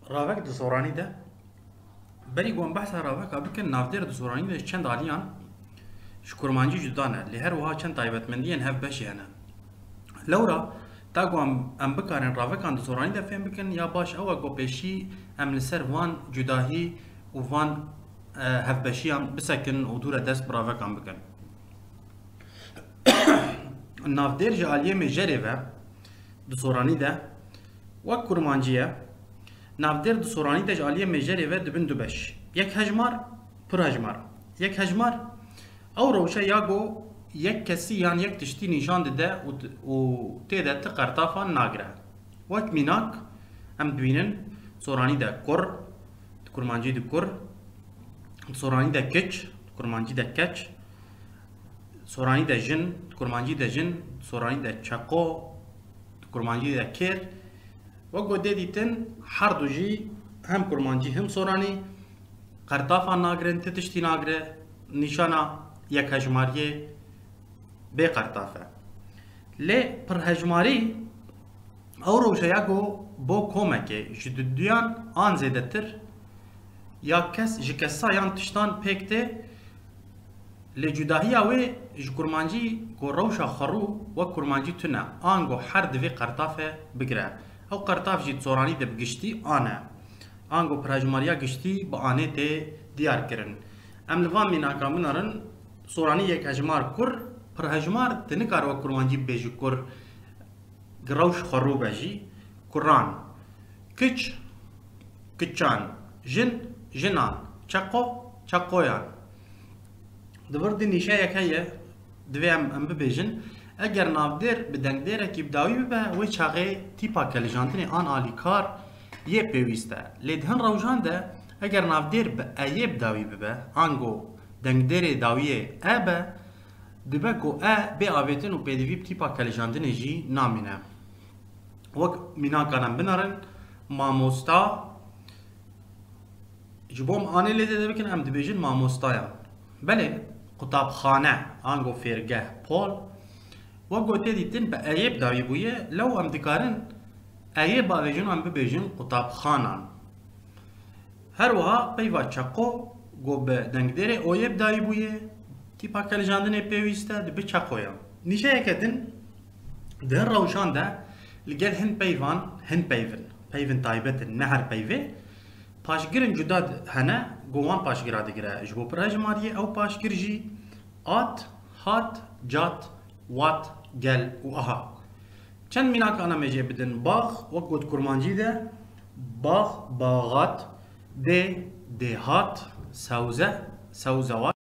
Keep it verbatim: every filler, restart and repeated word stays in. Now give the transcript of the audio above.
Ravek di soranî de. Berî ku em behsa raveka bikin, navdêr di soranî de ji çend aliyan ji kurmancî cuda ne. Lê her wiha çend taybetmendiyên hevbeşî hene. Lewra, ta ku em, em bikarin ravekan di soranî de fêm bikin, ya baş ew e ku pêşî em li ser van cudahî û van, e, hevbeşiyan bisekin û dû re dest bi ravekan bikin. Navdêr ji aliyê mêjerê ve di soranî de wek kurmancî ye. Navdêr di soranî de ji aliyê mêjerê ve dibin du beş. Yek hejmar, pir hejmar. Yek hejmar, ew rewşe ya ku yek kesî yan yek tiştî nîşan dide û, û tê de ti qertafan nagire. Wek mînak, em dibînin, soranî de kur, di kurmancî de kur, di soranî de kiç, di kurmancî de keç, soranî de jin, di kurmancî de jin, di soranî de çeqo, di kurmancî de kêr. Wek ku tê dîtin, her du jî hem kurmancî hem soranî qertafan nagirin, ti tiştî nagire, nîşana yekhejmariyê bê qertaf e. Lê pirhejmarî ew rewşe ya ku bo komekê ji duduyan an zêdetir ya kes ji kesa yan tiştan pêk tê, lê cudahiya wê ji kurmancî ku rewşa xwerû wek kurmancî tune, ango her divê qertafê bigire. Ew qertaf jî di soranî de bi giştî an e. Ango pirhejmariya giştî bi anê tê diyar kirin. Em li van mînakan binerin, soranî yekhejmar kur, pirhejmar tu nikare wek kurmancî bibêjî kur, gi rewş xwerû be jî, kuran, kiç, kiçan, jin, jinan, çeqo, çeqoyan. Di vir de nîşeyek heye, divê em, em bibêjin, eger navdêr bi dengdêrekî bi dawî bibe, wê çaxê tîpa kelijandinê an alîkar yê pêwîst e. Lê di hin rewşan de, eger navdêr bi eyê bi dawî bibe, ango dengdêrê dawiyê e be, dibe ku e bê avêtin û pêdivî bi tîpa kelijandinê jî namîne. Wek mînakan em binerin, mamosta, ji bo em anê lê zêde bikin, em dibêjin mamostayan. Belê, qutabxane, ango fêrgeh, pol, wek ku tê dîtin bi eyê bi dawî bûye, lew em dikarin eyê bavêjin û em bibêjin qutabxanan. Her wiha peyva çeqo, ku bi dengdêrê oyê bi dawî bûye, tîpa kelijandinê pêwîst e, dibe çeqoyan. Nîşeyeke din, di hin rewşan de li gel hin peyvan, hin peyvin, peyvin taybet in, ne her peyvê, paşgirên cuda di-, hene, ku wan paşgira digire. Ji bo pirhejmariyê ew paşgir jî at, hat, cat, wat, gel û aha. Çend mînak ana me jê bidin. Bax, wek got kurmancî de, bax, baxat, dê, dêhat, sewze, sewzewat.